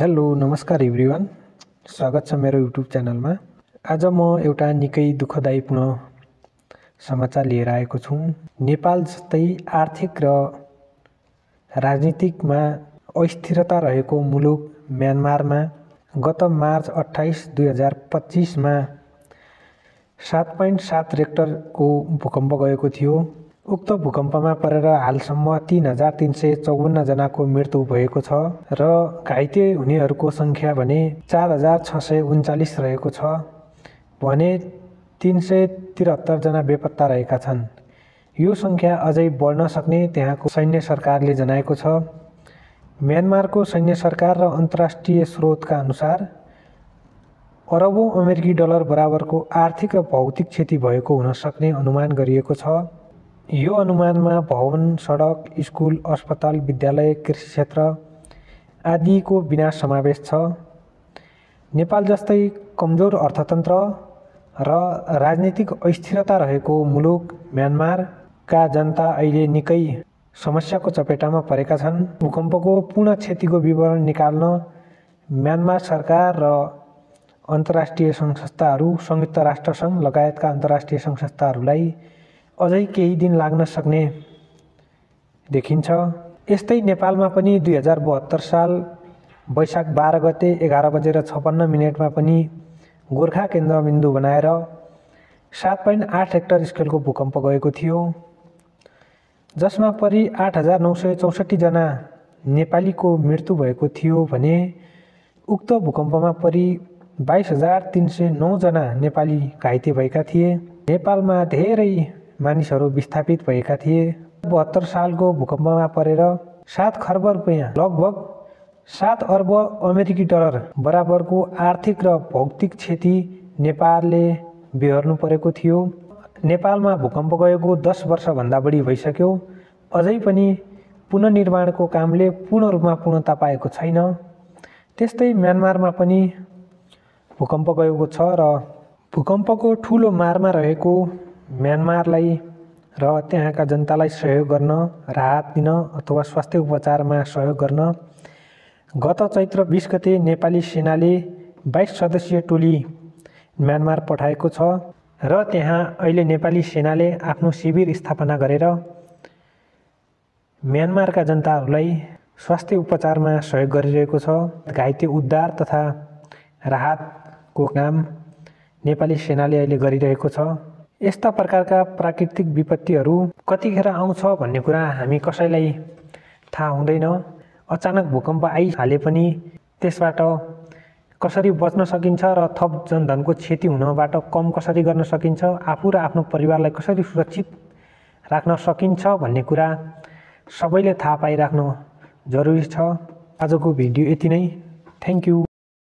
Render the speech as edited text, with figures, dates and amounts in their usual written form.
Hello नमस्कार everyone, स्वागत छ मेरो युट्युब च्यानलमा। आज म एउटा निकै दुःखदायीपूर्ण समाचार लिएर आएको छु। नेपाल जस्तै आर्थिक र राजनीतिकमा अस्थिरता रहेको मुलुक म्यानमारमा गत मार्च 28, 2025 मा 7.7 रेक्टरको भूकम्प गएको थियो। उक्त भूकम्पमा परेर हालसम्म 3354 जनाको मृत्यु भएको छ र घाइते हुनेहरूको संख्या भने 4639 रहेको छ भने 373 जना बेपत्ता रहेका छन्। यो संख्या अझै बढ्न सक्ने त्यहाँको सैन्य सरकारले जनाएको छ। म्यानमारको सैन्य सरकार र अन्तर्राष्ट्रिय स्रोतका अनुसार अरबौं अमेरिकी डलर बराबरको आर्थिक र भौतिक क्षति भएको हुन सक्ने अनुमान गरिएको छ। यो अनुमानमा भवन, सडक, स्कुल, अस्पताल, विद्यालय, कृषि क्षेत्र आदिको विनाश समावेश छ। नेपाल जस्तै कमजोर अर्थतन्त्र र राजनीतिक अस्थिरता रहेको मुलुक म्यानमारका जनता अहिले निकै समस्याको चपेटामा परेका छन्। भूकम्पको पूर्ण क्षतिको विवरण निकाल्न म्यानमार सरकार र अन्तर्राष्ट्रिय सङ्घ-संस्थाहरू, संयुक्त राष्ट्रसङ्घ लगायतका अन्तर्राष्ट्रिय सङ्घ-संस्थाहरूलाई अझै केही दिन लाग्न सक्ने देखिन्छ। यस्तै नेपालमा पनि 2072 साल वैशाख 12 गते 11:56 पनि गोर्खा केन्द्रबिन्दु बनाएर 7.8 रेक्टर स्केलको भूकम्प गएको थियो, जसमा परि 8964 जना नेपालीको मृत्यु भएको थियो भने उक्त भूकम्पमा परि 22309 जना नेपाली घाइते भएका थिए। नेपालमा धेरै मानिसहरू विस्थापित भएका थिए। 72 सालको भूकम्पमा परेर 7 खर्ब रुपैयाँ लगभग 7 अर्ब अमेरिकी डलर बराबरको आर्थिक र भौतिक क्षति नेपालले बेहोर्नु परेको थियो। नेपालमा भूकम्प गएको 10 वर्षभन्दा बढी भइसक्यो, अझै पनि पुनर्निर्माणको कामले पूर्ण रूपमा पूर्णता पाएको छैन। त्यस्तै म्यानमारमा पनि भूकम्प गएको छ र भूकम्पको ठुलो मारमा रहेको म्यानमारलाई र त्यहाँका जनतालाई सहयोग गर्न, राहत दिन अथवा स्वास्थ्य उपचारमा सहयोग गर्न गत चैत्र 20 गते नेपाली सेनाले 22 सदस्यीय टोली म्यानमार पठाएको छ र त्यहाँ अहिले नेपाली सेनाले आफ्नो शिविर स्थापना गरेर म्यानमारका जनताहरूलाई स्वास्थ्य उपचारमा सहयोग गरिरहेको छ। घाइते उद्धार तथा राहतको काम नेपाली सेनाले अहिले गरिरहेको छ। यस्ता प्रकारका प्राकृतिक विपत्तिहरू कतिखेर आउँछ भन्ने कुरा हामी कसैलाई थाहा हुँदैन। अचानक भूकम्प आइहाले पनि त्यसबाट कसरी बच्न सकिन्छ र थप जनधनको क्षति हुनबाट कम कसरी गर्न सकिन्छ, आफू र आफ्नो परिवारलाई कसरी सुरक्षित राख्न सकिन्छ भन्ने कुरा सबैले थाहा पाइराख्नु जरुरी छ। आजको भिडियो यति नै। Thank you.